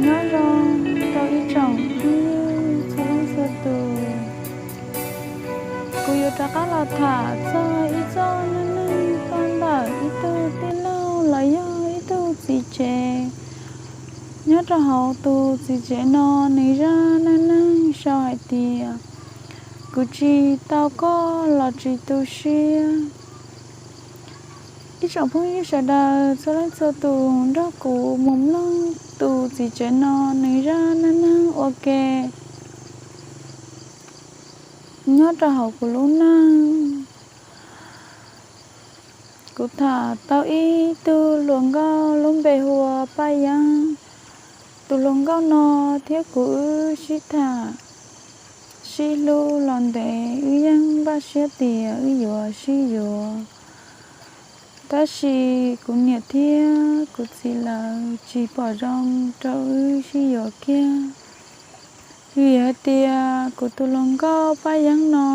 Nyob zoo rau ib tsoom phooj ywg txhua leej txhua tus, kuv yuav rov qab los tham txog ib txoj neej neeg txog ntawm ib tug tij laug los yog ib tug txiv tsev. Nyob rau hauv tus txiv tsev no, nws zaj neej neeg sau hais tias, kuv tsis tau koj los tsis tu siab. Ib tsoom phooj ywg sawv daws txhua leej txhua tus, nrog kuv mus mloog tus txiv tsev no nws zaj neej neeg ua ke. Nyob rau hauv kuv lub neej, kuv tham tau ib tug hluas nkauj lub npe hu ua Paj Yeeb. Tus hluas nkauj no thiab kuv wb sib tham sib hlub los ntev, wb yeej npaj siab tias wb yuav sib yuav. Tab sis kuv niam thiab kuv txiv lawv tsis pom zoo rau wb sib yuav kiag, vim hais tias kuv tus hluas nkauj Paj Yeeb no,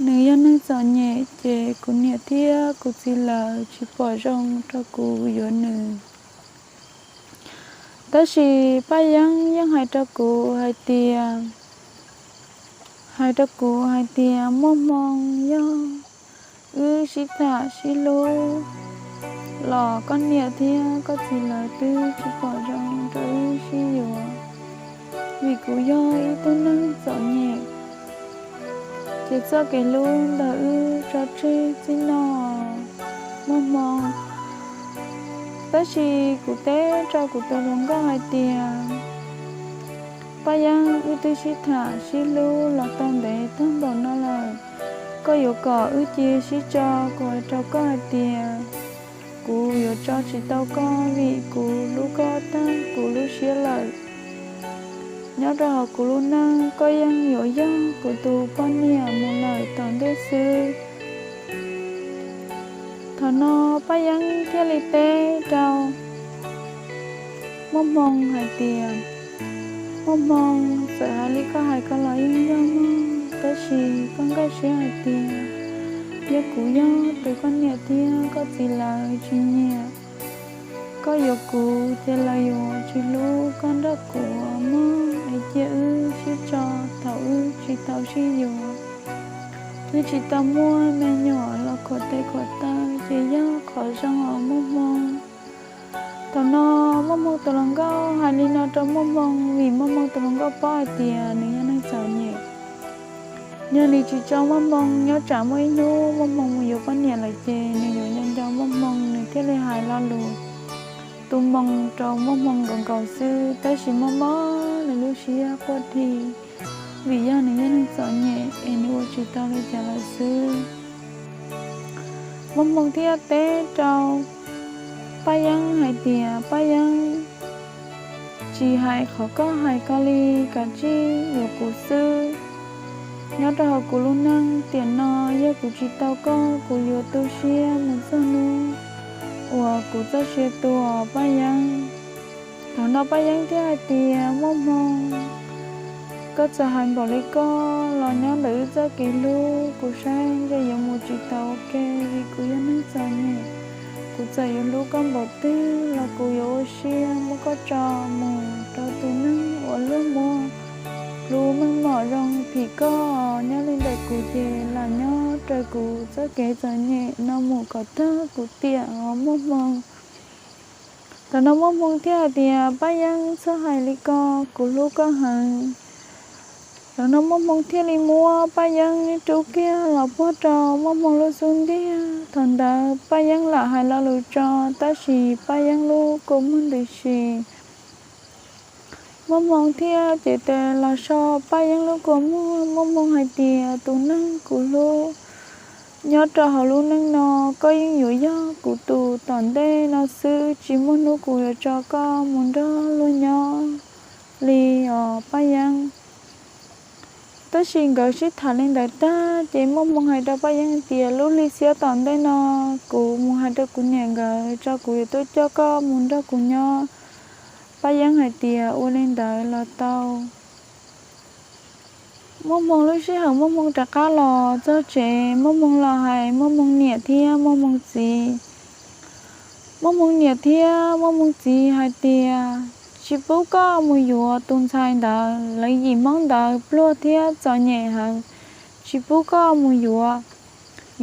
nws yog neeg txom nyem, ces kuv niam thiab kuv txiv lawv tsis pom zoo rau kuv yuav nws. Tab sis Paj Yeeb yeej hais rau kuv hais tias, hais rau kuv hais tias, Muaj hmoo, yog wb sib tham sib hlub los koj niam thiab koj txiv lawv twb tsis pom zoo rau wb sib yuav, vim kuv yog ib tug neeg txom nyem, ces txoj kev hlub ntawm wb tso tseg txij no, Muaj hmoo. Tab sis kuv teb rau kuv tus hluas nkauj hais tias, Paj Yeeb, wb twb sib tham sib hlub los tau ntev tag npaum no lawm, koj yuav kom wb cia sib tso? Kuv hais rau koj hais tias, kuv yuav tso tsis tau koj, vim kuv hlub koj tag kuv lub siab lawm. Nyob rau hauv kuv lub neej, koj yeej yuav yog kuv tus poj niam mus lawm tom ntej xwb. Thaum no Paj Yeeb thiaj li teb rau Muaj hmoo hais tias, Muaj hmoo, txawm hais li koj hais ko los yeej yog mog, tab sis koj nkag siab hais tias, yog kuv yog tus koj niam thiab koj txiv lawv tsis nyiam, koj yuav kuv ces lawv yuav tsis hlub koj nrog kuv mog, es cia wb sib tso thaum wb tsis tau sib yuav. Wb tsis tau muaj me nyuam los khuam tes khuam taw ces yog qhov zoo os Muaj hmoo. Thaum no Muaj hmoo tus hluas nkauj hais li no rau Muaj hmoo, vim Muaj hmoo tus hluas nkauj paub hais tias nws yog neeg txom nyem. Yog nws tsis tso Muaj hmoo, nyob tsam muaj ib hnub Muaj hmoo mus yuav poj niam lawm ces nws yuav nco nco Muaj hmoo, nws thiaj li hais lo lus tu moo rau Muaj hmoo nkaus nkaus xwb, tab sis Muaj hmoo nws lub siab quaj dhi, vim yog nws yog neeg txom nyem es nws ua tsis tau li cas lawm xwb. Muaj hmoo thiaj teb rau Paj Yeeb hais tias, Paj Yeeb, tsis hais qhov koj hais ko li, kav tsij yuav kuv xwb. Nyob rau hauv kuv lub neej tiam no, yog kuv tsis tau koj, kuv yuav tu siab mus txog hnub uas kuv txoj sia tuag, Paj Yeeb. Thaum no Paj Yeeb thiaj hais tias, Muaj hmoo, koj txawm hais npaum li koj los nyob ntawm wb txoj kev hlub, kuv saib ntshe yuav mus tsis tau ua ke, vim kuv yog neeg txom nyem. Kuv txawm yuav hlub koj npaum twg los kuv yuav ua siab muab koj tso mus rau tus neeg uas luag muab hlub meej mom zoo phim koj. Nyob li ntawm kuv ces lam nyob raws kuv txoj kev txom nyem no mus kom tag kuv tiam os Muaj hmoo. Thaum no Muaj hmoo thiaj hais tias, Paj Yeeb, txhob hais li ko, kuv hlub koj heev. Thaum no Muaj hmoo thiaj li muab Paj Yeeb rub kiag los puag rau Muaj hmoo lub xub ntiag. Thaum ntawd Paj Yeeb lam hais lo lus tso, tab sis Paj Yeeb lub kua muag ntws si. Muaj hmoo thiaj cev tes los so Paj Yeeb lub kua muag. Muaj hmoo hais tias, Tus neeg kuv hlub, nyob rau hauv lub neej no, koj yeej yuav yog kuv tus tom ntej no xwb, tsis muaj hnub kuv yuav tso koj mus nrog luag nyob li os Paj Yeeb. Tab sis nkawd sib tham li ntawd tag ces Muaj hmoo hais rau Paj Yeeb hais tias, Lub hli xiab tom ntej no kuv mus hais rau kuv niam nkawd tso, kuv yuav tuaj coj koj mus nrog kuv nyob. Paj Yeeb hais tias, Ua li ntawd los tau. Muaj hmoo lub sij hawm Muaj hmoo rov qab los txog tsev, Muaj hmoo los hais Muaj hmoo niam thiab Muaj hmoo txiv. Muaj hmoo niam thiab Muaj hmoo txiv hais tias, tsis pub koj mus yuav tus ntxhais ntawd, lawv yim Hmoob ntawd pluag thiab txom nyem heev, tsis pub koj mus yuav.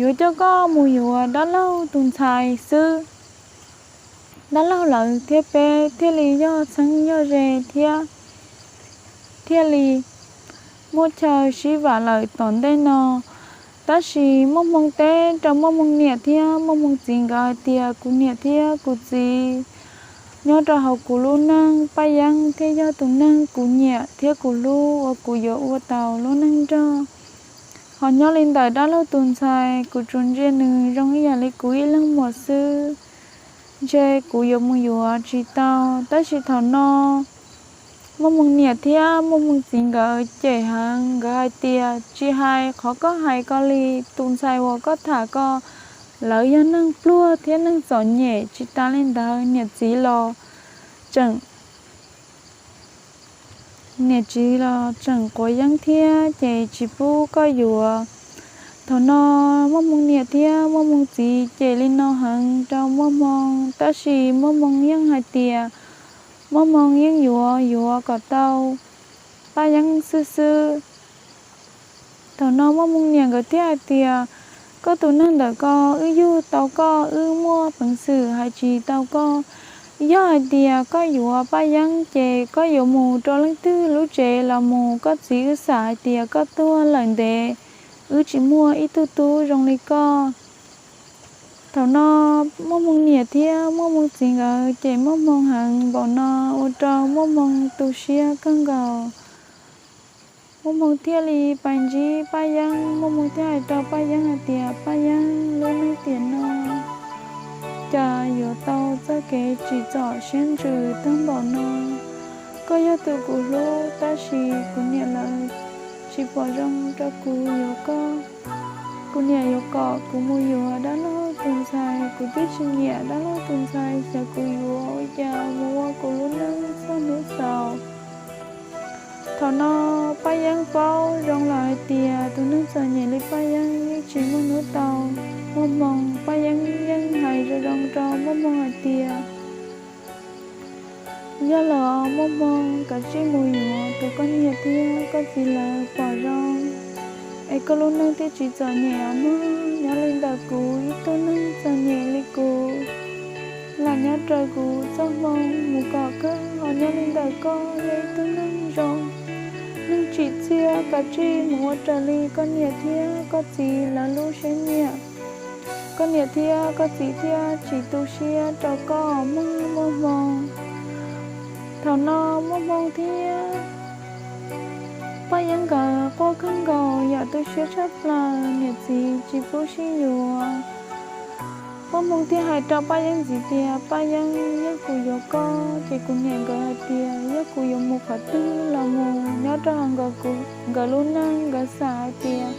Yuav coj koj mus yuav dab laug tus ntxhais xwb. Dab laug lawv thiab peb thiaj li yog txheeb yog ze thiab thiaj li muaj chaw sib vam lawm tom ntej no. Tab sis Muaj Hmoo teb rau Muaj Hmoo niam thiab Muaj Hmoo txiv nkawd hais tias, kuv niam thiab kuv txiv, nyob rau hauv kuv lub neej Paj Yeeb thiaj yog tus neeg kuv nyiam thiab kuv hlub uas kuv yuav ua tau lub neej nrog. Ho nyob li ntawm dab laug tus ntxhais, kuv tsuas ntsia nws zoo ib yam li kuv ib leeg muam xwb, ntshe kuv yuav mus yuav tsis tau. Tab sis thaum no Muaj Hmoo niam thiab Muaj Hmoo txiv nkawd cem heev, nkawd hais tias, tsis hais qhov koj hais ko li, tus ntxhais uas koj tham ko, lawv yog neeg pluag thiab neeg txom nyem. Tsis tas li ntawd, niam txiv los tseem niam txiv los tseem quav yeeb thiab ces tsis pub koj yuav. Thaum no Muaj Hmoo niam thiab Muaj Hmoo txiv cem li no heev rau Muaj Hmoo, tab sis Muaj Hmoo yeej hais tias Muaj Hmoo yeej yuav, yuav kom tau Paj Yeeb xwb xwb. Thaum no Muaj Hmoo niam nkawd thiaj hais tias, koj tus neeg ntawm ko, wb yug tau koj, wb muaj peev xwm hais tsis tau koj. Yog hais tias koj yuav Paj Yeeb ces koj yuav mus rau leej twg lub tsev los mus, koj txiv wb xav hais tias koj tuag lawm ntev, wb tsis muaj ib tug tub zoo li koj. Thaum no Muaj Hmoo niam thiab Muaj Hmoo txiv nkawd cem Muaj Hmoo heev npaum no, ua rau Muaj Hmoo tu siab kawg nkaus. Muaj Hmoo thiaj li pais ntsib Paj Yeeb, Muaj Hmoo thiaj hais rau Paj Yeeb hais tias, Paj Yeeb, lub neej tiam no cas yuav tau txoj kev tsim txom siab ntsws tag npaum no. Koj yog tus kuv hlub, tab sis kuv niam lawv tsis pom zoo rau kuv yuav koj. Kuv niam yuav kom kuv mus yuav dab laug tus ntxhais, kuv twb tsis nyiam dab laug tus ntxhais, xyov kuv yuav ua cas mus ua kuv lub neej txog hnub xaus. Thaum no Paj Yeeb paub zoo lawm hais tias tus neeg txom nyem li Paj Yeeb yeej tsis muaj hnub tau Muaj Hmoo. Paj Yeeb yeej hais zoo zoo rau Muaj Hmoo hais tias, yog los Muaj Hmoo, kav tsij mus yuav tus koj niam thiab koj txiv lawv pom zoo, es koj lub neej thiaj tsis txom nyem os mog. Nyob li ntawm kuv ib tug neeg txom nyem li kuv, lam nyob raws kuv txoj hmoo mus kom kawg, ho nyob li ntawm koj yog ib tug neeg zoo, neeg tsim txiaj, kav tsij mus ua raws li koj niam thiab koj txiv lawv lub siab nyiam, koj niam thiab koj txiv thiaj tsis tu siab rau koj mog Muaj Hmoo. Thaum no Muaj Hmoo thiab Paj Yeeb nkawd quaj kawg nkaus yam tu siab tshaj plaws, niam txiv tsis pub sib yuav. Muaj Hmoo thiaj hais rau Paj Yeeb ntxiv tias, Paj Yeeb, yog kuv yuav koj ces kuv niam nkawd hais tias yog kuv yuav mus qhov twg los mus, nyob rau hauv nkawd lub neej nkawd xav hais tias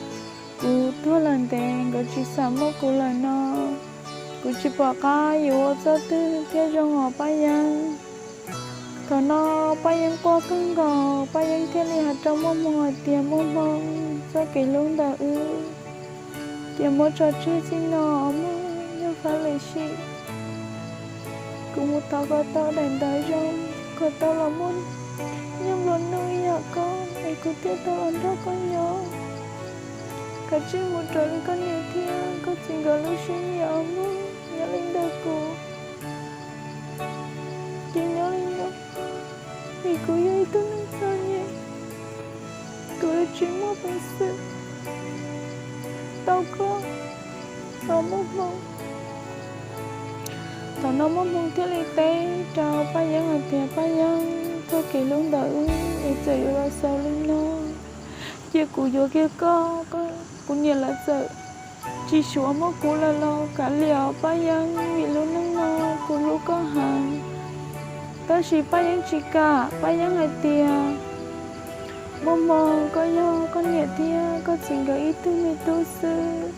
kuv tuag lawm ntev, nkawd tsis xav muab kuv lawm no, kuv tsis pom qab yuav ua txoj twg thiaj zoo os Paj Yeeb. Thaum no Paj Yeeb quaj kawg nkaus, Paj Yeeb thiaj li hais rau Muaj Hmoo hais tias, Muaj Hmoo, txoj kev hlub ntawm wb cia muab tso tseg txij no mog, yog fab lwm sij kuv mus thov kom tau daim ntawv zoo, kom tau los muaj nyiaj nplua nuj ib yam koj, es kuv thiaj tau los nrog koj nyob. Kav tsij mus raws li koj niam thiab koj txiv nkawd lub siab nyiam os mog. Nyob li ntawm kuv ces nyob li no, vim kuv yog ib tug neeg txom nyem, kuv yuav tsis muaj peev xwm tau koj os Muaj Hmoo. Thaum no Muaj Hmoo thiaj li teb rau Paj Yeeb hais tias, Paj Yeeb, txoj kev hlub ntawm wb es txawm yuav los xaus li no, cia kuv yuav kiag koj, kuv niam lawv txawm tsis suav muab kuv lawm los kav liam os Paj Yeeb, vim lub neej no kuv hlub koj heev. Tab sis Paj Yeeb tsis kam, Paj Yeeb hais tias, Muaj Hmoo, koj yog koj niam thiab koj txiv nkawd ib tug me tub xwb.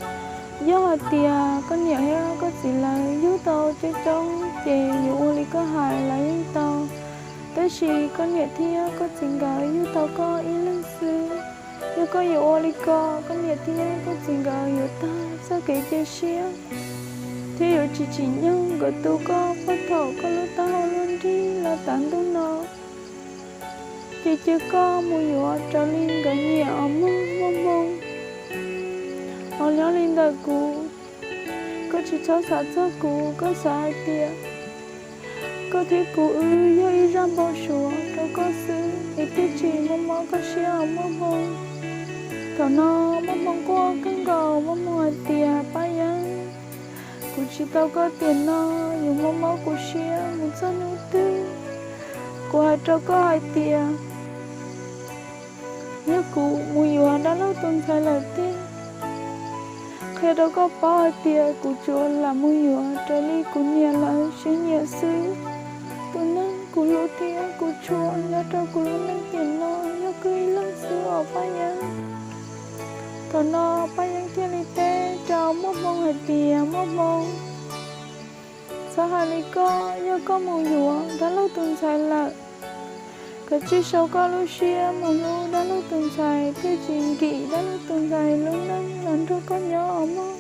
Yog hais tias koj niam thiab koj txiv lawv yug tau coob coob ces yuav ua li koj hais los yeej tau. Tab sis koj niam thiab koj txiv nkawd yug tau koj ib leeg xwb. Yog koj yuav ua li ko, koj niam thiab koj txiv nkawd yuav tag txoj kev cia siab. thiab yuav tsis tsim nyog nkawd tu koj puag thaum koj lub taub hau luaj nrig los tas ntuj no, ces cia koj mus yuav raws li nkawd nyiam os mog Muaj Hmoo. Ho nyob li ntawm kuv, koj tsis txhob xav txog kuv, koj xav hais tias koj thiab kuv wb yog ib zaj npau suav rau koj xwb es thiaj tsis mob mob koj siab os Muaj Hmoo. Thaum no Muaj Hmoo quaj kawg nkaus, Muaj Hmoo hais tias, Paj Yeeb, kuv tsis tau koj tiam no yuav mob mob kuv siab mus txog hnub twg. Kuv hais rau koj hais tias yog kuv mus yuav dab laug tus ntxhais lawm tiag, qhia rau koj paub hais tias kuv tsuas lam mus yuav raws li kuv niam lawv siab nyiam xwb. Tus neeg kuv hlub thiab kuv tshua nyob rau kuv lub neej tiam no yog koj ib leeg xwb os Paj Yeeb. Thaum no Paj Yeeb thiaj li teb rau Muaj Hmoo hais tias, Muaj Hmoo, txhob hais li koj, yog koj mus yuav dab laug tus ntxhais lawm, kav tsij sau koj lub siab mus hlub dab laug tus ntxhais thiaj tsis nkim dab laug tus ntxhais lub neej los nrog koj nyob os mog.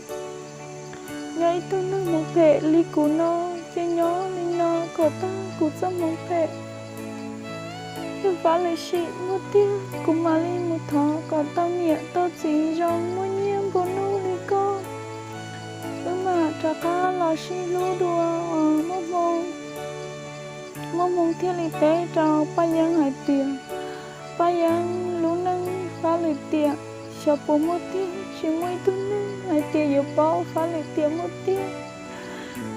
Yog ib tug neeg hmoov phem li kuv no, ces nyob li no kom tag kuv txoj hmoov phem. Yog fab lwm sim muaj tiag kuv mam li mus thov kom tau niam tau txiv zoo muaj nyiaj nplua nuj li koj, wb mam rov qab los sib hlub dua os Muaj Hmoo. Muaj Hmoo thiaj li teb rau Paj Yeeb hais tias, Paj Yeeb, lub neej fab lwm tiam xyov puas muaj tiag, tsis muaj ib tug neeg hais tias yuav paub fab lwm tiam muaj tiag.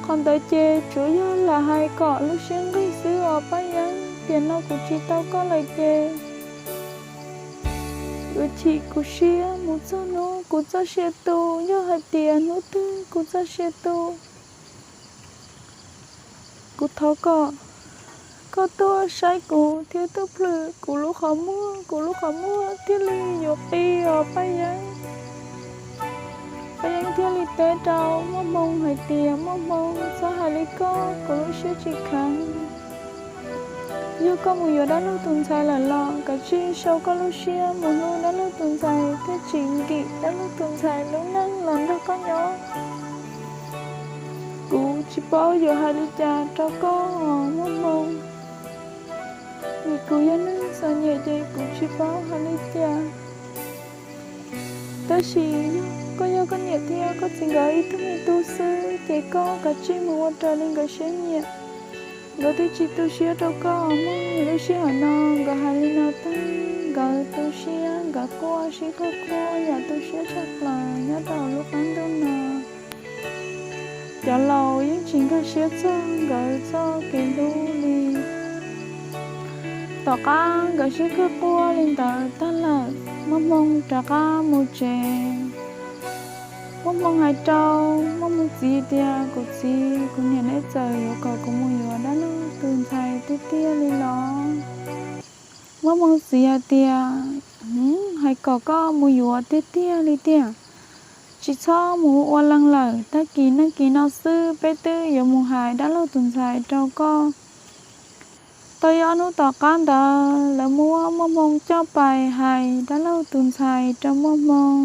Qhov ntawd ces tsuas yog lam hais kom lub siab nqig xwb os Paj Yeeb. Tiam no kuv tsis tau koj lawm ces yuav chim kuv siab mus txog hnub kuv txoj sia tu. Yog hais tias hnub twg kuv txoj sia tu, kuv thov kom koj tuaj saib kuv thiab tuaj plhws kuv lub qhov muag, kuv lub qhov muag thiaj li yuav qis os Paj Yeeb. Paj Yeeb thiaj li teb rau Muaj Hmoo hais tias, Muaj Hmoo, txhob hais li koj, kuv lub siab tsis kheev. Yog koj mus yuav dab laug tus ntxhais lawm los kav tsij sau koj lub siab mus hlub dab laug tus ntxhais thiaj tsis nkim dab laug tus ntxhais lub neej los nrog koj nyob. Kuv tsis paub yuav hais li cas rau koj os Muaj Hmoo, vim kuv yog neeg txom nyem ces kuv tsis paub hais li cas. Tab sis yog koj yog koj niam thiab koj txiv nkawd ib tug me tub xwb ces koj kav tsij mus ua raws li nkawd siab nyiam, nkawd thiaj tsis tu siab rau koj mog. Lub sij hawm no nkawd hais li no tag, nkawd tu siab, nkawd quaj sib qawg quaj yam tu siab tshaj plaws nyob rau lub qab ntuj no. Cov laus yeej tsis nkag siab txog nkawd txoj kev hlub li. Tom qab nkawd sib qawg quaj li ntawd tag lawm, Muaj Hmoo rov qab mus tsev. Muaj Hmoo hais rau Muaj Hmoo txiv tias, Kuv txiv, kuv niam neb txawm yuav kom kuv mus yuav dab laug tus ntxhais tiag tiag li los? Muaj Hmoo txiv hais tias, Hais kom koj mus yuav tiag tiag li tiag, tsis txhob mus ua leej lawm, tag kis neej kis no xwb peb twb yuav mus hais dab laug tus ntxhais rau koj. Tau ib ob hnub tom qab ntawd lawv muab Muaj Hmoo coj pais hais dab laug tus ntxhais rau Muaj Hmoo.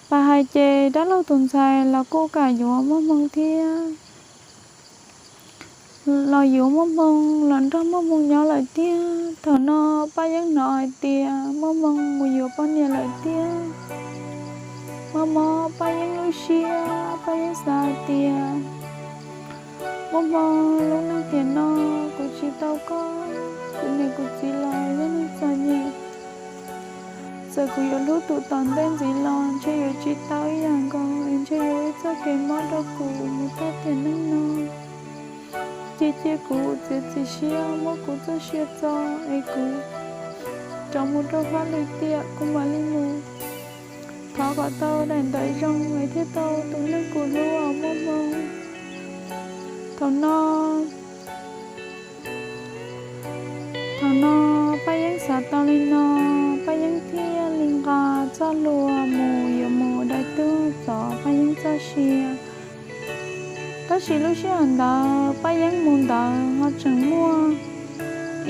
Pais hais ces dab laug tus ntxhais los kuj kam yuav Muaj Hmoo thiab, los yuav Muaj Hmoo los nrog Muaj Hmoo nyob lawm tiag. Thaum no Paj Yeeb hnov hais tias Muaj Hmoo mus yuav poj niam lawm tiag, mob mob Paj Yeeb lub siab. Paj Yeeb xav hais tias, Muaj Hmoo, lub neej tiam no kuv tsis tau koj, kuv niam kuv txiv los yog neeg txom nyem. Txawm kuv yuav hlub tus tom ntej ntxiv los ntshe yuav tsis tau ib yam nkaus, es ntshe yuav ua ib txoj kev mob rau kuv mus tag tiam neej no. Ces cia kuv txiav txim siab muab kuv txoj sia txo, es kuv rov mus rau fab lwm tiam kuv mam li mus thov kom tau daim ntawv zoo es thiaj tau tus neeg kuv hlub os Muaj Hmoo. Thaum no, thaum no Paj Yeeb xav tau li no, Paj Yeeb thiaj li nqa txoj hlua mus yuav mus dai tuag txov Paj Yeeb txoj sia. Tab sis lub sij hawm ntawd Paj Yeeb mus ntawd ho tseem muaj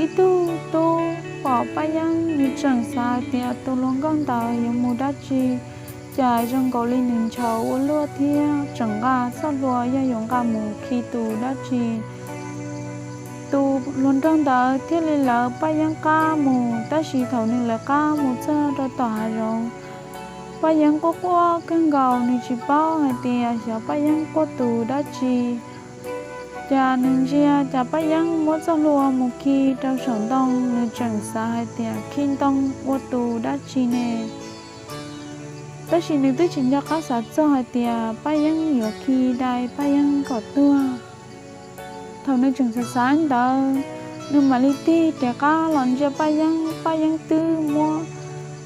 ib tug tub pom Paj Yeeb, nws tseem xav hais tias tus hluas nkauj ntawd yuav mus dab tsi, cas zoo nkaus li nws ntshaus ua luaj thiab tseem nqa txoj hlua yog yuav nqa mus khi tus dab tsi. Tus hluas nraug ntawd thiaj li lawv Paj Yeeb qab mus, tab sis thaum nws lawv qab mus txog rau tom hav zoov, Paj Yeeb quaj quaj kawg nkaus, nws tsis paub hais tias xyov Paj Yeeb quaj tus dab tsi. Cas nws ntsia cas Paj Yeeb muab txoj hlua mus khi rau saum ntoo, nws tseem xav hais tias khi ntoo ua tus dab tsi ne. Tab sis nws twb tsis nco qab xav txog hais tias Paj Yeeb yuav khi dai Paj Yeeb kom tuag. Thaum nws tseem xav xav ntawd, nws mam li tig tes qab los ntsia Paj Yeeb, Paj Yeeb twb muab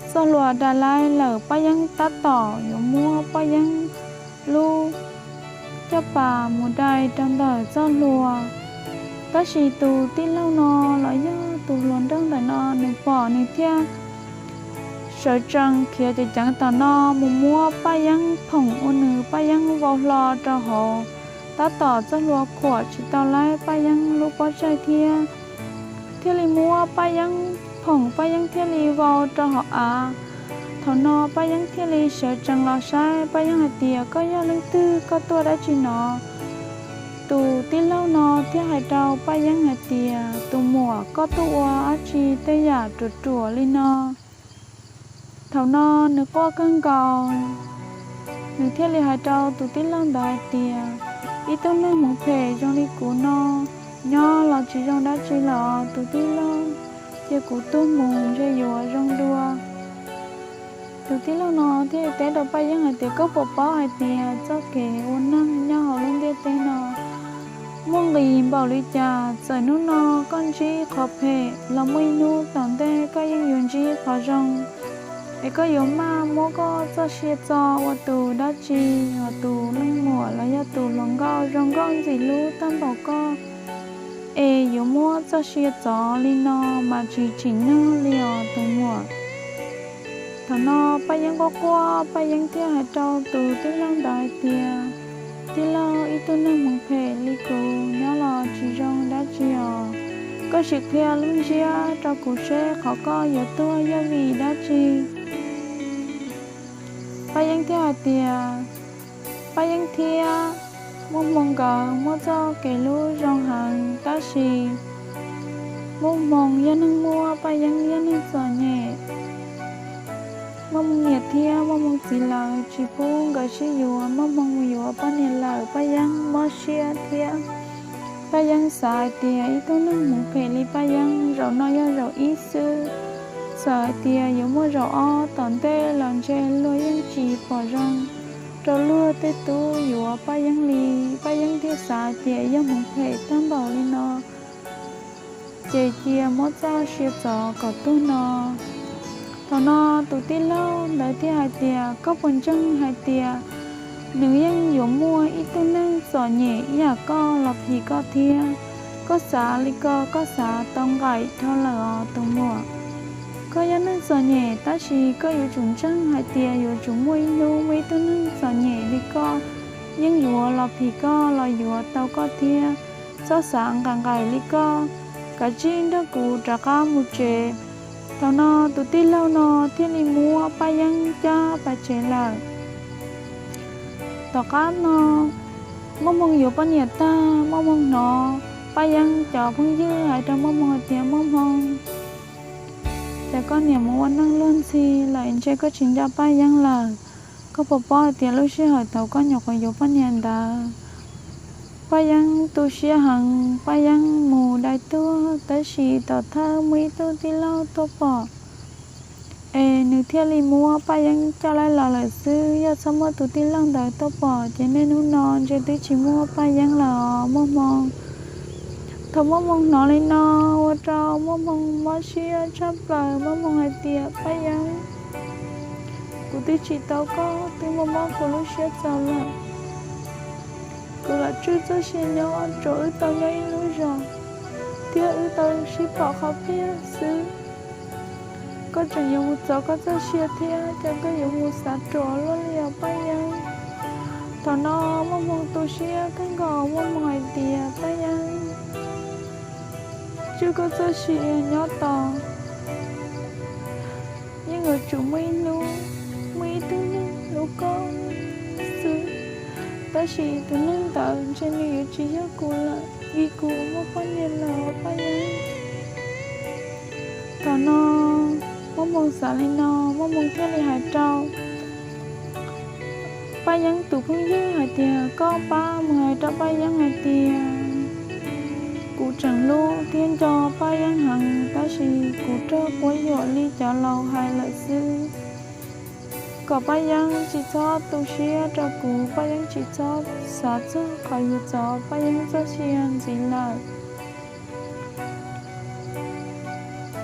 txoj hlua dai laib lawm, Paj Yeeb tab tom yuav muab Paj Yeeb lub caj pas mus dai rau ntawm txoj hlua. Tab sis tus tij laug no los yog tus hluas nraug ntawm no nws pom nws thiaj sawv tsees khiav ceev ceev tom no mus muab Paj Yeeb phoom ua nws Paj Yeeb vau hlo rau hauv, tab tom txoj hlua khuam tsis tau laib Paj Yeeb lub pob tsaig thiab thiaj li muab Paj Yeeb phoom, Paj Yeeb thiaj li vau rau hauv av. Thaum no Paj Yeeb thiaj li sawv tsees los saib Paj Yeeb hais tias, koj yog leej twg, koj tuaj dab tsi no? Tus tij laug no thiaj hais rau Paj Yeeb hais tias, tus muam, koj tuaj ua dab tsi tej yam ruam ruam li no? Thaum no nws quaj kawg nkaus, nws thiaj li hais rau tus tij laug ntawd hais tias, ib tug neeg hmoov phem zoo li kuv no nyob los tsis zoo dab tsi los tus tij laug, cia kuv tuag mus ntshe yuav zoo dua. Tus tij laug no thiaj teb rau Paj Yeeb hais tias, koj puas paub hais tias txoj kev ua neeg nyob hauv lub ntiaj teb no muaj nqis npaum li cas? Txawm hnub no koj ntsib qhov phem los muaj ib hnub tom ntej koj yeej yuav ntsib qhov zoo. Es koj yuav maj muab koj txoj sia txo ua tus dab tsi? Hos tus leej muam los yog tus hluas nkauj zoo nkauj ntxim hlub tag npaum koj, es yuav muab txoj sia txov li no mas tsis tsim nyog li os tus muam. Thaum no Paj Yeeb quaj quaj, Paj Yeeb thiaj hais rau tus tij laug ntawd hais tias, tij laug, ib tug neeg hmoov phem li kuv nyob los tsis zoo dab tsi os. Koj sim qhia lub ntsiab rau kuv seb qhov koj yuav tuag yog vim dab tsi? Paj Yeeb thiaj hais tias, Paj Yeeb thiab Muaj Hmoo nkawd muaj txoj kev hlub zoo heev, tab sis Muaj Hmoo yog neeg muaj, Paj Yeeb yog neeg txom nyem. Muaj Hmoo niam thiab Muaj Hmoo txiv lawv tsis pub nkawd sib yuav, Muaj Hmoo mus yuav poj niam lawm, Paj Yeeb mob siab thiab. Paj Yeeb xav hais tias ib tug neeg hmoov phem li Paj Yeeb zaum no yog zaum ib xwb, txawm hais tias yuav muaj zaum ob tom ntej los ntshe luag yeej tsis pom zoo rau luag tej tub yuav Paj Yeeb li. Paj Yeeb thiaj xav hais tias yog hmoov phem tag npaum li no, ces cia muab txoj sia txov kom tuag no. Thaum no tus tij laug ntawd thiaj hais tias, koj puas ntseeg hais tias nws yeej yuav muaj ib tug neeg txom nyem ib yam koj los phim koj thiab? Koj xav li ko koj xav tau nqaim dhau lawm os tus muam. Koj yog neeg txom nyem, tab sis koj yuav tsum ntseeg hais tias yuav tsum muaj ib hnub muaj ib tug neeg txom nyem li koj yeej yuav los phim koj los yuav tau koj thiab. Txhob xav nqaim nqaim li koj, kav tsij nrog kuv rov qab mus tsev. Thaum no tus tij laug no thiaj li muab Paj Yeeb coj pais tsev lawm. Tom qab no Muaj Hmoo yuav poj niam tag, Muaj Hmoo hnov Paj Yeeb cov phooj ywg hais rau Muaj Hmoo hais tias, Muaj Hmoo, ces koj niam mus ua neej luag ntxhi lawm, ntshe koj tsis nco Paj Yeeb lawm. Koj puas paub hais tias lub sij hawm thaum koj nyuam qhuav yuav poj niam ntawd, Paj Yeeb tu siab heev, Paj Yeeb mus dai tuag, tab sis tom thawj muaj ib tug tij laug tuaj pom, es nws thiaj li muab Paj Yeeb coj laib los lawm xwb. Yog txhob muaj tus tij laug ntawd tuaj pom ces niaj hnub no ntshe twb tsis muaj Paj Yeeb lawm os Muaj Hmoo. Thaum Muaj Hmoo hnov li no, ua rau Muaj Hmoo mob siab tshaj plaws. Muaj Hmoo hais tias, Paj Yeeb, kuv twb tsis tau koj twb mob mob kuv lub siab txaus lawm. Kuv lam tswj txoj sia nyob tsuas wb tau nyob ib lub zos thiab wb tau sib pom qhov phiaj xwb. Koj tseem yuav mus txov koj txoj sia thiab ces koj yuav mus xav ruam luaj li os Paj Yeeb. Thaum no Muaj Hmoo tu siab kawg nkaus, Muaj Hmoo hais tias, Paj Yeeb, tswj koj txoj sia nyob tos, yeej yuav tsum muaj ib hnub muaj ib tug neeg hlub koj xwb, tab sis tus neeg ntawd ntshe nws yuav tsis yog kuv lawm, vim kuv muaj poj niam lawm Paj Yeeb. Thaum no Muaj Hmoo xav li no, Muaj Hmoo thiaj li hais rau Paj Yeeb tus phooj ywg hais tias, koj pab mus hais rau Paj Yeeb hais tias kuv tseem hlub thiab nco Paj Yeeb heev, tab sis kuv raug quab yuam li cov laus hais lawm xwb, kom Paj Yeeb tsis txhob tu siab rau kuv, Paj Yeeb tsis txhob xav txog qhov yuav txov Paj Yeeb txoj sia ntxiv lawm.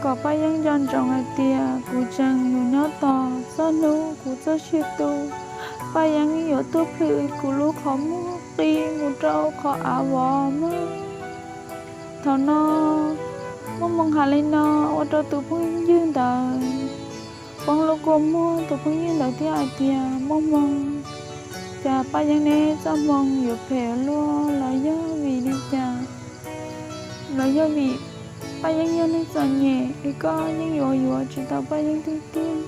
Kom Paj Yeeb nco ntsoov hais tias kuv tseem yuav nyob tos txog hnub kuv txoj sia tu, Paj Yeeb yuav tuaj plhws kuv lub qhov muag qi mus rau qhov av vov mog. Thaum no Muaj Hmoo hais li no ua rau tus phooj ywg ntawd poob lub kua muag. Tus phooj ywg ntawd thiaj hais tias, Muaj Hmoo, cas Paj Yeeb neb txoj hmoo yuav phem luaj los yog vim li cas? Los yog vim Paj Yeeb yog neeg txom nyem es koj yeej yuav yuav tsis tau Paj Yeeb tiag tiag,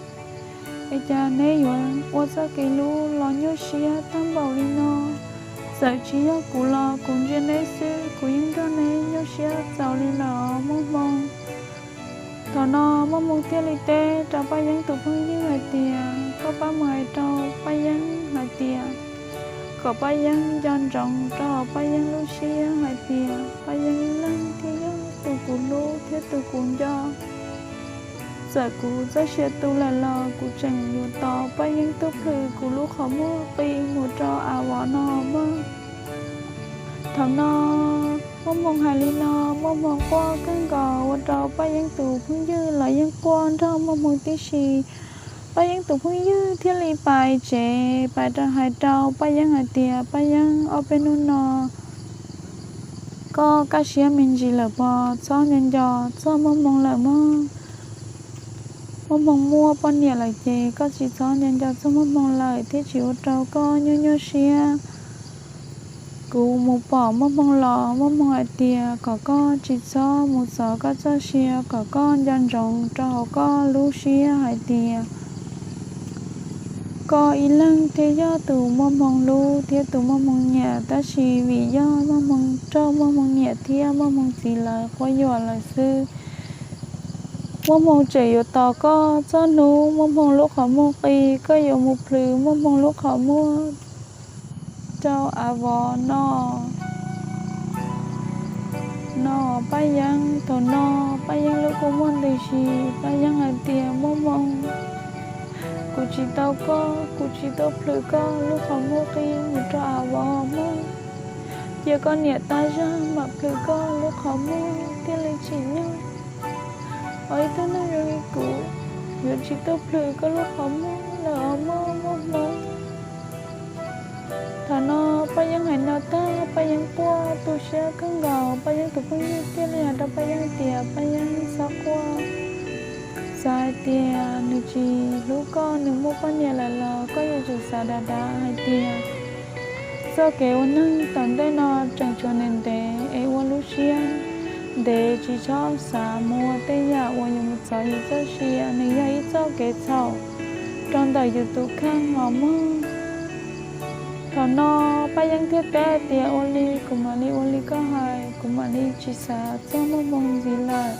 es cas neb yuav ua txoj kev hlub los nyuaj siab tag npaum li no? Txawm tsis yog kuv los kuv ntsia neb xwb kuv yeej nrog neb nyuaj siab txaus li lawm os Muaj Hmoo. Thaum no Muaj Hmoo thiaj li teb rau Paj Yeeb tus phooj ywg hais tias, koj pab mus hais rau Paj Yeeb hais tias kom Paj Yeeb nco ntsoov rau hauv Paj Yeeb lub siab hais tias Paj Yeeb ib leeg thiaj yog tus kuv hlub thiab tus kuv nco. Txawm kuv txoj sia tu lawm los kuv tseem yuav tos Paj Yeeb tuaj plhws kuv lub qhov muag qi mus rau av vov no mog. Thaum no Muaj Hmoo hais li no, Muaj Hmoo quaj kawg nkaus ua rau Paj Yeeb tus phooj ywg los yeej quaj nrog Muaj Hmoo tib si. Paj Yeeb tus phooj ywg thiaj li pais tsev pais rau hais rau Paj Yeeb hais tias, Paj Yeeb, ob peb hnub no koj kaj siab me ntsis lawm pov, txhob nco nco txog Muaj Hmoo lawm mog. Muaj Hmoo muaj poj niam lawm ces koj tsis txhob nco nco txog Muaj Hmoo lawm thiaj tsis ua rau koj nyuaj nyuaj siab. Kuv mus pom Muaj Hmoo los Muaj Hmoo hais tias kom koj tsis txhob mus txov koj txoj sia, kom koj nco ntsoov rau hauv koj lub siab hais tias koj ib leeg thiaj yog tus Muaj Hmoo hlub thiab tus Muaj Hmoo nyiam, tab sis vim yog Muaj Hmoo raug Muaj Hmoo niam thiab Muaj Hmoo txiv lawv quab yuam lawm xwb. Muaj Hmoo tseem yuav tos koj txog hnub Muaj Hmoo lub qhov muag qi, koj yuav mus plhws Muaj Hmoo lub qhov muag rau av vov no. No Paj Yeeb, thaum no Paj Yeeb lub kua muag ntws si, Paj Yeeb hais tias, Muaj Hmoo, kuv tsis tau koj, kuv tsis tuaj plhws koj lub qhov muag qi mus rau av vov mog. Cia koj niam tab zag mam plhws koj lub qhov muag thiaj li tsim nyog. Ua ib tug neeg zoo li kuv yuav tsis tuaj plhws koj lub qhov muag lawm os mog Muaj Hmoo. Thaum no Paj Yeeb hais no tag, Paj Yeeb quaj tu siab kawg nkaus. Paj Yeeb tus phooj ywg thiaj li hais rau Paj Yeeb hais tias, Paj Yeeb, txhob quaj. Xav hais tias nws tsis hlub koj, nws muaj poj niam lawm los koj yuav tsum xav dav dav hais tias txoj kev ua neeg tom ntej no tseem tshuav ntev ntev es ua lub siab ntev, tsis txhob xav mus ua tej yam uas yuav mus txov yus txoj sia. Nws yog ib txoj kev txhaum rau ntawm yus tus kheej os mog. Thaum no Paj Yeeb thiaj teb hais tias, Ua li kuv mam li ua li koj hais, kuv mam li tsis xav txog Muaj Hmoo ntxiv lawm.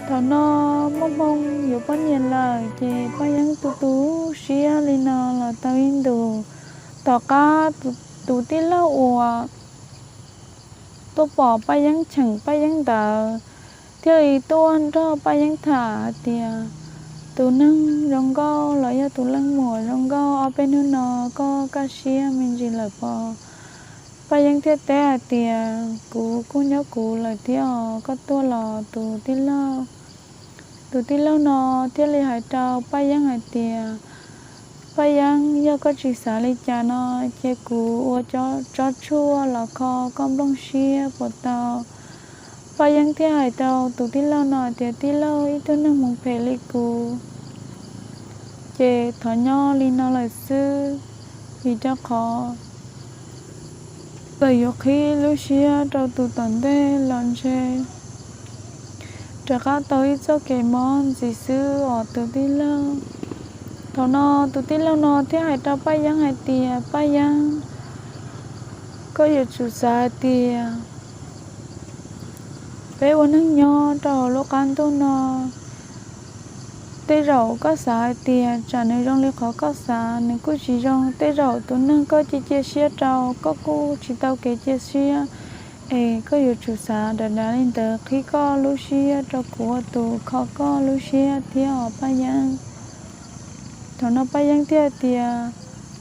Thaum no Muaj Hmoo yuav poj niam lawm ces Paj Yeeb tu tu siab li no los tau ib ntus. Tom qab tus tij laug uas tuaj pom Paj Yeeb cheem Paj Yeeb ntawd thiaj li tuaj nrog Paj Yeeb tham hais tias, Tus neeg zoo nkauj los yog tus leej muam zoo nkauj, ob peb hnub no koj kaj siab me ntsis lawm pov? Paj Yeeb thiaj teb hais tias, Kuv kuj nyob kuv lawm thiab os, koj tuaj los tus tij laug. Tus tij laug no thiaj li hais rau Paj Yeeb hais tias, Paj Yeeb, yog koj tsis xav li cas no ces kuv ua tsob tshuaj los kho koj nplooj siab puas tau? Paj Yeeb thiaj hais rau tus tij laug no tias, Tij laug, ib tug neeg hmoov phem li kuv ces thov nyob li no lawm xwb, vim rau qhov txawm yuav qhib lub siab rau tus tom ntej los ntshe rov qab tau ib txoj kev mob ntxiv xwb os tus tij laug. Thaum no tus tij laug no thiaj hais rau Paj Yeeb hais tias, Paj Yeeb, koj yuav tsum xav hais tias peb ua neeg nyob rau hauv lub qab ntuj no, tej zaum koj xav hais tias tsam nws zoo li qhov koj xav, nws kuj tsis zoo. Tej zaum tus neeg koj cia cia siab rau, koj kuj tsis tau kev cia siab, es koj yuav tsum xav dav dav li ntawd, qhib koj lub siab rau kuv ua tus kho koj lub siab thiab os Paj Yeeb. Thaum no Paj Yeeb thiaj tias,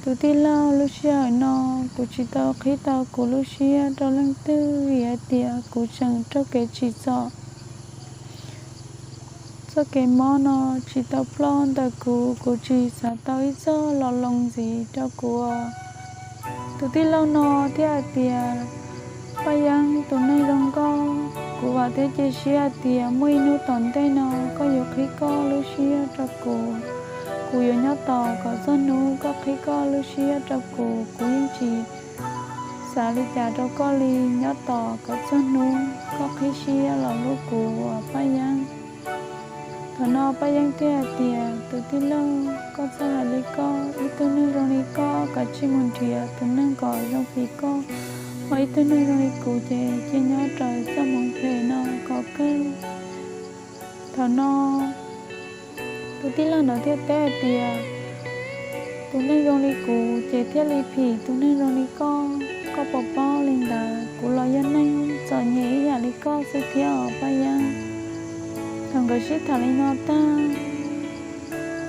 Tus tij laug, lub sij hawm no kuv tsis tau qhib tau kuv lub siab rau leej twg, vim hais tias kuv tseem raug kev tsim txom. Txoj kev mob no tsis tau ploj ntawm kuv, kuv tsis xav tau ib txoj los loo ntxiv rau kuv. Tus tij laug no thiaj hais tias, Paj Yeeb, tus neeg zoo nkauj, kuv vam thiab cia siab hais tias muaj ib hnub tom ntej no koj yuav qhib koj lub siab rau kuv. Kuv yuav nyob tos kom txog hnub koj qhib koj lub siab rau kuv, kuv yeej tsis xav li cas rau koj li. Nyob tos kom txog hnub koj qhib siab los hlub kuv os Paj Yeeb. Thaum no Paj Yeeb thiaj hais tias, Tus tij laug, koj txhob hais li koj, ib tug neeg zoo li koj kav tsij mus nrhiav tus neeg kom zoo li koj, ho ib tug neeg zoo li kuv ces cia nyob raws txoj hmoov phem no kom kawg. Thaum no tus tij laug ntawd thiaj teb hais tias, Tus neeg zoo li kuv ces thiaj li phim tus neeg zoo li koj, koj puas paub li ntawd? Kuv los yog neeg txom nyem ib yam li koj xwb thiab os Paj Yeeb. Thaum nkawd sib tham li no tag,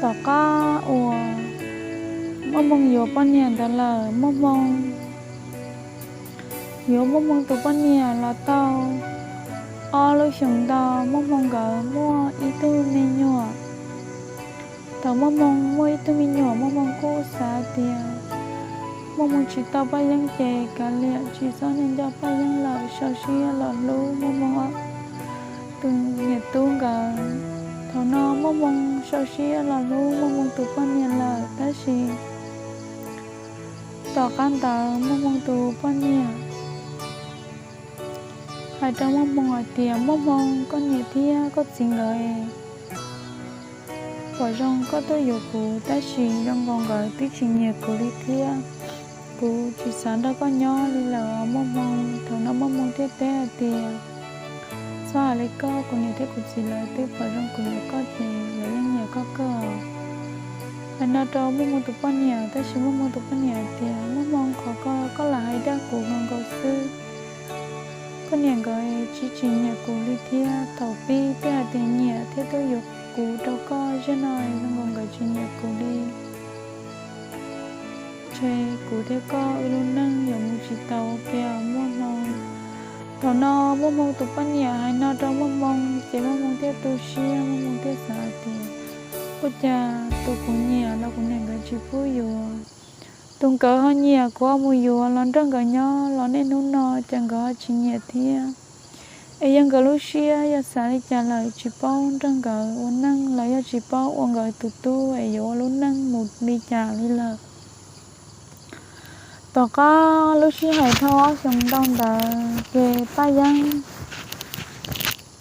tom qab uas Muaj Hmoo yuav poj niam ntawd lawm, Muaj Hmoo yuav Muaj Hmoo tus poj niam los tau ob lub xyoos ntau, Muaj Hmoo nkawd muaj ib tug me nyuam. Thaum Muaj Hmoo muaj ib tug me nyuam, Muaj Hmoo kuj xav tias Muaj Hmoo tsis tau Paj Yeeb ces kav liam, tsis txhob nco Paj Yeeb lawm, sau siab los hlub Muaj Hmoo tus niam tub nkawd. Thaum no Muaj Hmoo sau siab los hlub Muaj Hmoo tus poj niam lawm, tab sis tom qab ntawd Muaj Hmoo tus poj niam hais rau Muaj Hmoo hais tias, Muaj Hmoo, koj niam thiab koj txiv nkawd pom zoo koj tuaj yuav kuv, tab sis zoo nkaus nkawd twb tsis nyiam kuv li thiab. Kuv tsis xav nrog koj nyob li lawm os Muaj Hmoo. Thaum no Muaj Hmoo thiaj teb hais tias, Txhob hais li koj, kuv niam thiab kuv txiv lawv twb pom zoo kuv yuav koj ces lawv yeej nyiam koj kawg. Hais no rau Muaj Hmoo tus poj niam, tab sis Muaj Hmoo tus poj niam hais tias, Muaj Hmoo, qhov ko koj lam hais dag kuv nkaus xwb. Koj niam nkawd tsis tsis nyiam kuv li thiab, thaum pib twb hais tias nyiam thiab tuaj yuav kuv rau koj, zaum no zoo nkaus nkawd tsis nyiam kuv li. Ntshe kuv thiab koj wb lub neej yuav mus tsis tau kiag Muaj Hmoo. Thaum no Muaj Hmoo tus poj niam hais no rau Muaj Hmoo ces Muaj Hmoo thiaj tu siab, Muaj Hmoo thiaj xav hais tias, Ua cas tus kuv nyiam los kuv niam nkawd tsis pub yuav, tus nkawd ho nyiam kuv ho mus yuav los nrog nkawd nyob los niaj hnub no ces nkawd ho tsis nyiam thiab. Es yog nkawd lub siab yog xav li cas lawm, tsis paub nrog nkawd ua neej los yog tsis paub ua nkawd tus tub es yuav ua lub neej mus li cas li lawm. Tom qab lub sij hawm dhau ob xyoos ntau ntawd ces Paj Yeeb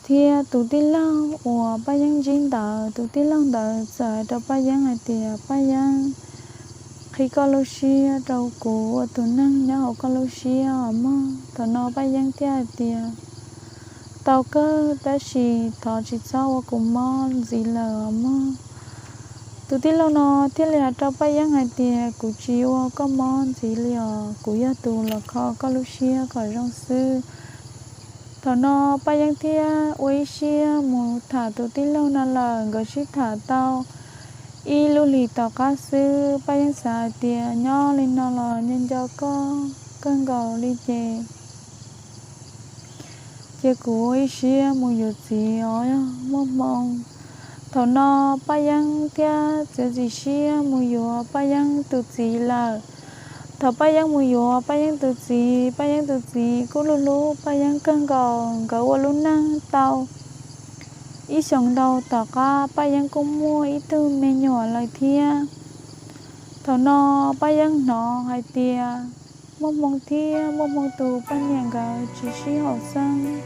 thiab tus tij laug uas Paj Yeeb ntsib ntawd, tus tij laug ntawd txawm hais rau Paj Yeeb hais tias, Paj Yeeb, qhib koj lub siab rau kuv ua tus neeg nyob hauv koj lub siab os mog. Thaum no Paj Yeeb thiaj hais tias, Tau kawg, tab sis thov tsis txhob ua kuv mob ntxiv lawm os mog. Tus tij laug no thiaj li hais rau Paj Yeeb hais tias, Kuv tsis ua koj mob ntxiv li os, kuv yog tus los kho koj lub siab kom zoo xwb. Thaum no Paj Yeeb thiaj ua ib siab mus tham tus tij laug no lawm. Nkawd sib tham tau ib lub hlis tom qab xwb, Paj Yeeb xav hais tias, Nyob li no los nco nco koj kawg nkaus li ces cia kuv ua ib siab mus yuav txiv os Muaj Hmoo. Thaum no Paj Yeeb thiaj txiav txim siab mus yuav Paj Yeeb tus txiv lawm. Thaum Paj Yeeb mus yuav Paj Yeeb tus txiv, Paj Yeeb tus txiv kuj hlub hlub Paj Yeeb kawg nkaus. Nkawd ua lub neej tau ib xyoos ntau tom qab Paj Yeeb kuj muaj ib tug me nyuam lawm thiab. Thaum no Paj Yeeb hnov hais tias Muaj Hmoo thiab Muaj Hmoo tus poj niam nkawd tsis sib haum xeeb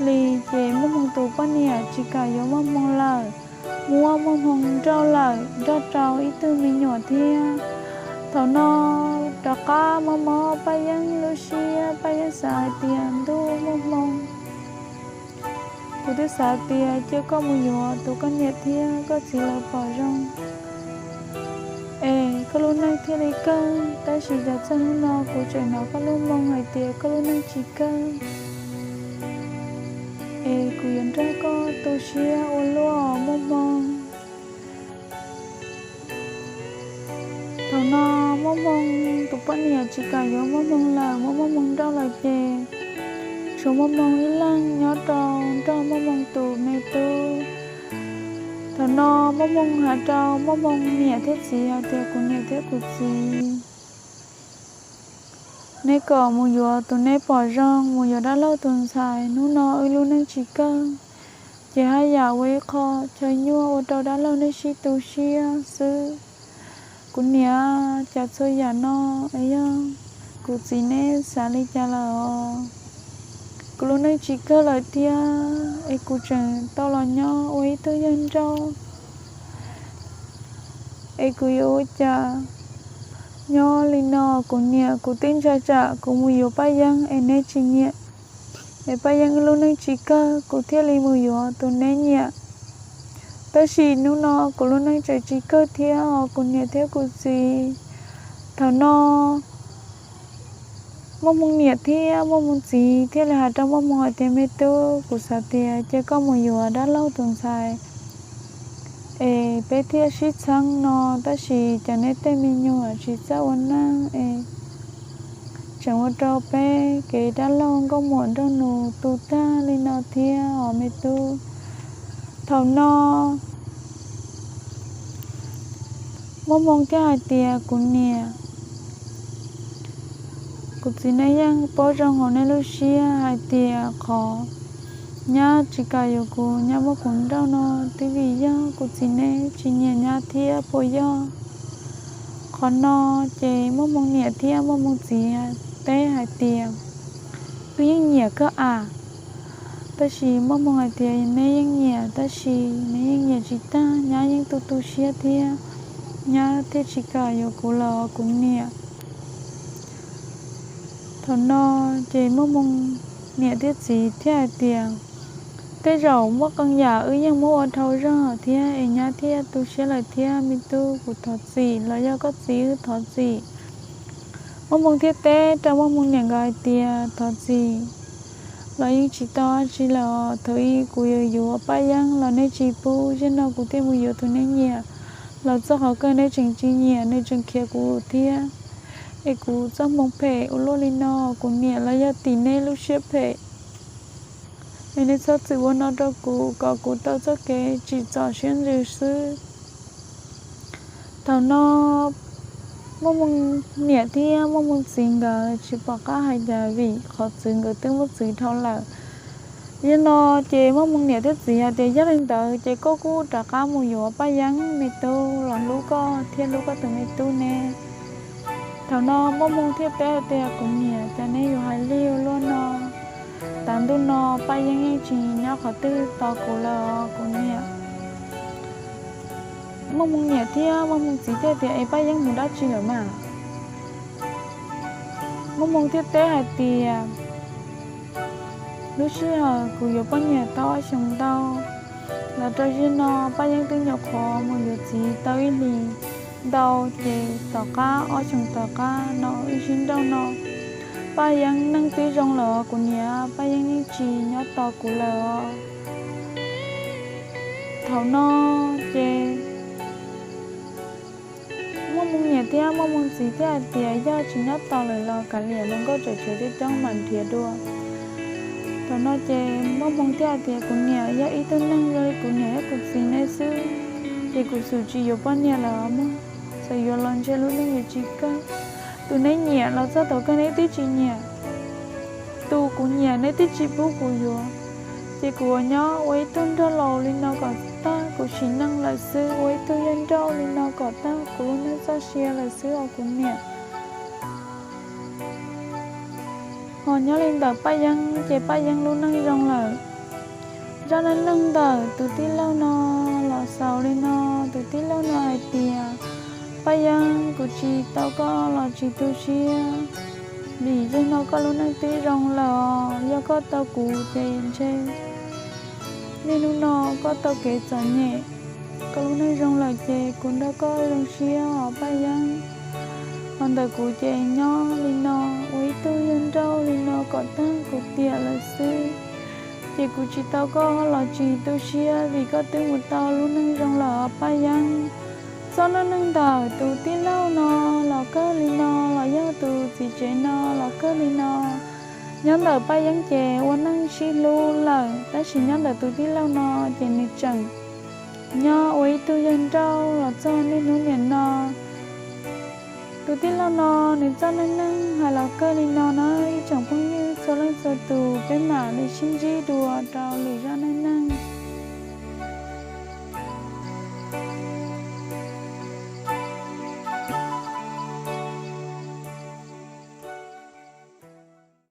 li, ces Muaj Hmoo tus poj niam tsis kam yuav Muaj Hmoo lawm. muab Muaj Hmoo nrauj lawm nrog rau ib tug me nyuam thiab. Thaum no rov qab mob mob Paj Yeeb lub siab, Paj Yeeb xav hais tias, Ntuj Muaj Hmoo, kuv twb xav tias cia koj mus yuav tus koj niam thiab koj txiv lawv pom zoo es koj lub neej thiaj li kawg, tab sis cas txog hnub no kuv tseem hnov koj lub moo hais tias koj lub neej tsis kawg, es kuv yuav nrog koj tu siab ua luaj os Muaj Hmoo. Thaum no Muaj Hmoo tus poj niam tsis kam yuav Muaj Hmoo lawm, muab Muaj Hmoo nrauj lawm ces tshuav Muaj Hmoo ib leeg nyob rau nrog Muaj Hmoo tus me tub. Thaum no Muaj Hmoo hais rau Muaj Hmoo niam thiab txiv hais tias, Kuv niam thiab kuv txiv, neb kom mus yuav tus neb pom zoo, mus yuav dab laug tus ntxhais, hnub no wb lub neej tsis kawg, ces haj yam ua ib qho chaw nyuaj ua rau dab laug neb sib tu siab xwb. Kuv niam, cas txhua yam no es yog kuv txiv neb xav li cas lawm os? Kuv lub neej tsis kawg lawm thiab es kuv tseem tau los nyob ua ib tug yawg nrauj, es kuv yuav ua cas nyob li no? Kuv niam, kuv twb ntshai tsam kuv mus yuav Paj Yeeb es neb tsis nyiam, es Paj Yeeb lub neej tsis kawg kuv thiaj li mus yuav tus neb nyiam. Tab sis hnub no kuv lub neej tseem tsis kawg thiab os kuv niam thiab kuv txiv. Thaum no Muaj Hmoo niam thiab Muaj Hmoo txiv thiaj li hais rau Muaj Hmoo hais tias, Me tub, kuv xav tias cia koj mus yuav dab laug tus ntxhais es peb thiaj sib txheeb no, tab sis cas neb tej me nyuam tsis txawj ua neej es tseem ua rau peb kev dab laug nkauj muam nraug nus tu tag li no thiab os me tub. Thaum no Muaj Hmoo thiaj hais tias, Kuv niam, kuv txiv neb yeej paub zoo hauv neb lub siab hais tias qhov nyab tsis kam yuav kuv, nyab muab kuv nrauj no twb vim yog kuv txiv neb tsis nyiam nyab thiab puas yog? Qhov no ces Muaj Hmoo niam thiab Muaj Hmoo txiv teb hais tias, Wb yeej nyiam koj as. Tab sis Muaj Hmoo hais tias, Neb yeej nyiam, tab sis neb yeej nyiam tsis tag, nyab yeej tu tu siab thiab, nyab thiaj tsis kam yuav kuv lawm kuv niam. Thaum no ces Muaj Hmoo niam thiab txiv thiaj hais tias, Tej zaum muaj qee yam wb yeej muab ua dhau zog thiab es nyab thiaj tu siab lawm thiab me tub, kuv thov txim los yog koj txiv wb thov txim. Muaj Hmoo thiaj teb rau Muaj Hmoo niam nkawd hais tias, Thov txim los yeej tsis tau dab tsi lawm, thaum ub kuv yuav yuav Paj Yeeb los neb tsis pub, zaum no kuv thiaj mus yuav tus neb nyiam, los txog qhov kawg neb tseem tsis nyiam, nws tseem khiav kuv thiab. Es kuv txoj hmoo phem ua luaj li no, kuv niam los yog tim neb lub siab phem, es neb txhob txwm ua no rau kuv kom kuv tau txoj kev tsim txom siab ntsws xwb. Thaum no Muaj Hmoo niam thiab Muaj Hmoo txiv nkawd tsis pom qab hais cas vim qhov txwv nkawd twb muab txwv dhau lawm. Yog no ces Muaj Hmoo niam thiab txiv hais tias, Yog li ntawd ces koj kuj rov qab mus yuav Paj Yeeb me tub los hlub koj thiab hlub koj tus me tub ne. Thaum no Muaj Hmoo thiaj teb hais tias, Kuv niam, cas neb yuav hais lig ua luaj no? Tav ntuj no Paj Yeeb yeej tsis nyob qhov twg tos kuv lawm os kuv niam. Muaj Hmoo niam thiab Muaj Hmoo txiv thiaj tias, Es Paj Yeeb mus dab tsi lawm mas? Muaj Hmoo thiaj teb hais tias, Lub sij hawm kuv yuav poj niam tau ob xyoos ntau, los rau zaum no Paj Yeeb twb nyuam qhuav mus yuav txiv tau ib hlis ntau, ces tom qab ob xyoos tom qab no wb sib nrauj no, Paj Yeeb neej twb zoo lawm kuv niam, Paj Yeeb yeej tsis nyob tos kuv lawm os. Thaum no ces Muaj Hmoo niam thiab Muaj Hmoo txiv thiaj hais tias, Yog tsis nyob tos lawm los kav liam, hluas nkauj tseem tshuav coob coob mam nrhiav dua. Thaum no ces Muaj Hmoo thiaj hais tias, Kuv niam, yog ib tug neeg zoo li kuv niam thiab kuv txiv neb xwb, ces kuv xum tsis yuav poj niam lawm mog. Txawm yuav los ntshe lub neej yuav tsis kawg. Tus neb nyiam los txog thaum kawg neb twb tsis nyiam, tus kuv nyiam neb twb tsis pub kuv yuav, ces kuv ua nyob ua ib tug nraug laus li no kom tag kuv sim neej lawm xwb, ua ib tug yawg nrauj li no kom tag kuv lub neej txoj sia lawm xwb os kuv niam. Ho nyob li ntawm Paj Yeeb ces Paj Yeeb lub neej zoo lawm, Zaj neej neeg ntawm tus tij laug no los xaus li no. Tus tij laug no hais tias, Paj Yeeb, kuv tsis tau koj los tsis tu siab, vim yog no koj lub neej twb zoo lawm os. Yog koj tau kuv ces ntshe niaj hnub no koj tau kev txom nyem, koj lub neej zoo lawm ces kuv nrog koj zoo siab os Paj Yeeb. Ho ntawm kuv ces nyob li no ua ib tug yawg nrauj li no kom tag kuv tiam lawm xwb, ces kuv tsis tau koj los tsis tu siab vim koj twb mus tau lub neej zoo lawm os Paj Yeeb. Txoj neej neeg ntawm tus tij laug no los kawg li no, los yog tus txiv tsev no los kawg li no. Nyob ntawm Paj Yeeb ces ua neej sib hlub lawm, tab sis nyob ntawm tus tij laug no ces nws tseem nyob ua ib tug yawg nrauj los txog niaj hnub niam no. Tus tij laug no nws txoj neej neeg hais los kawg li no na ib tsoom phooj ywg txhua leej txhua tus, peb mam li sib ntsib dua rau lwm zaj neej neeg.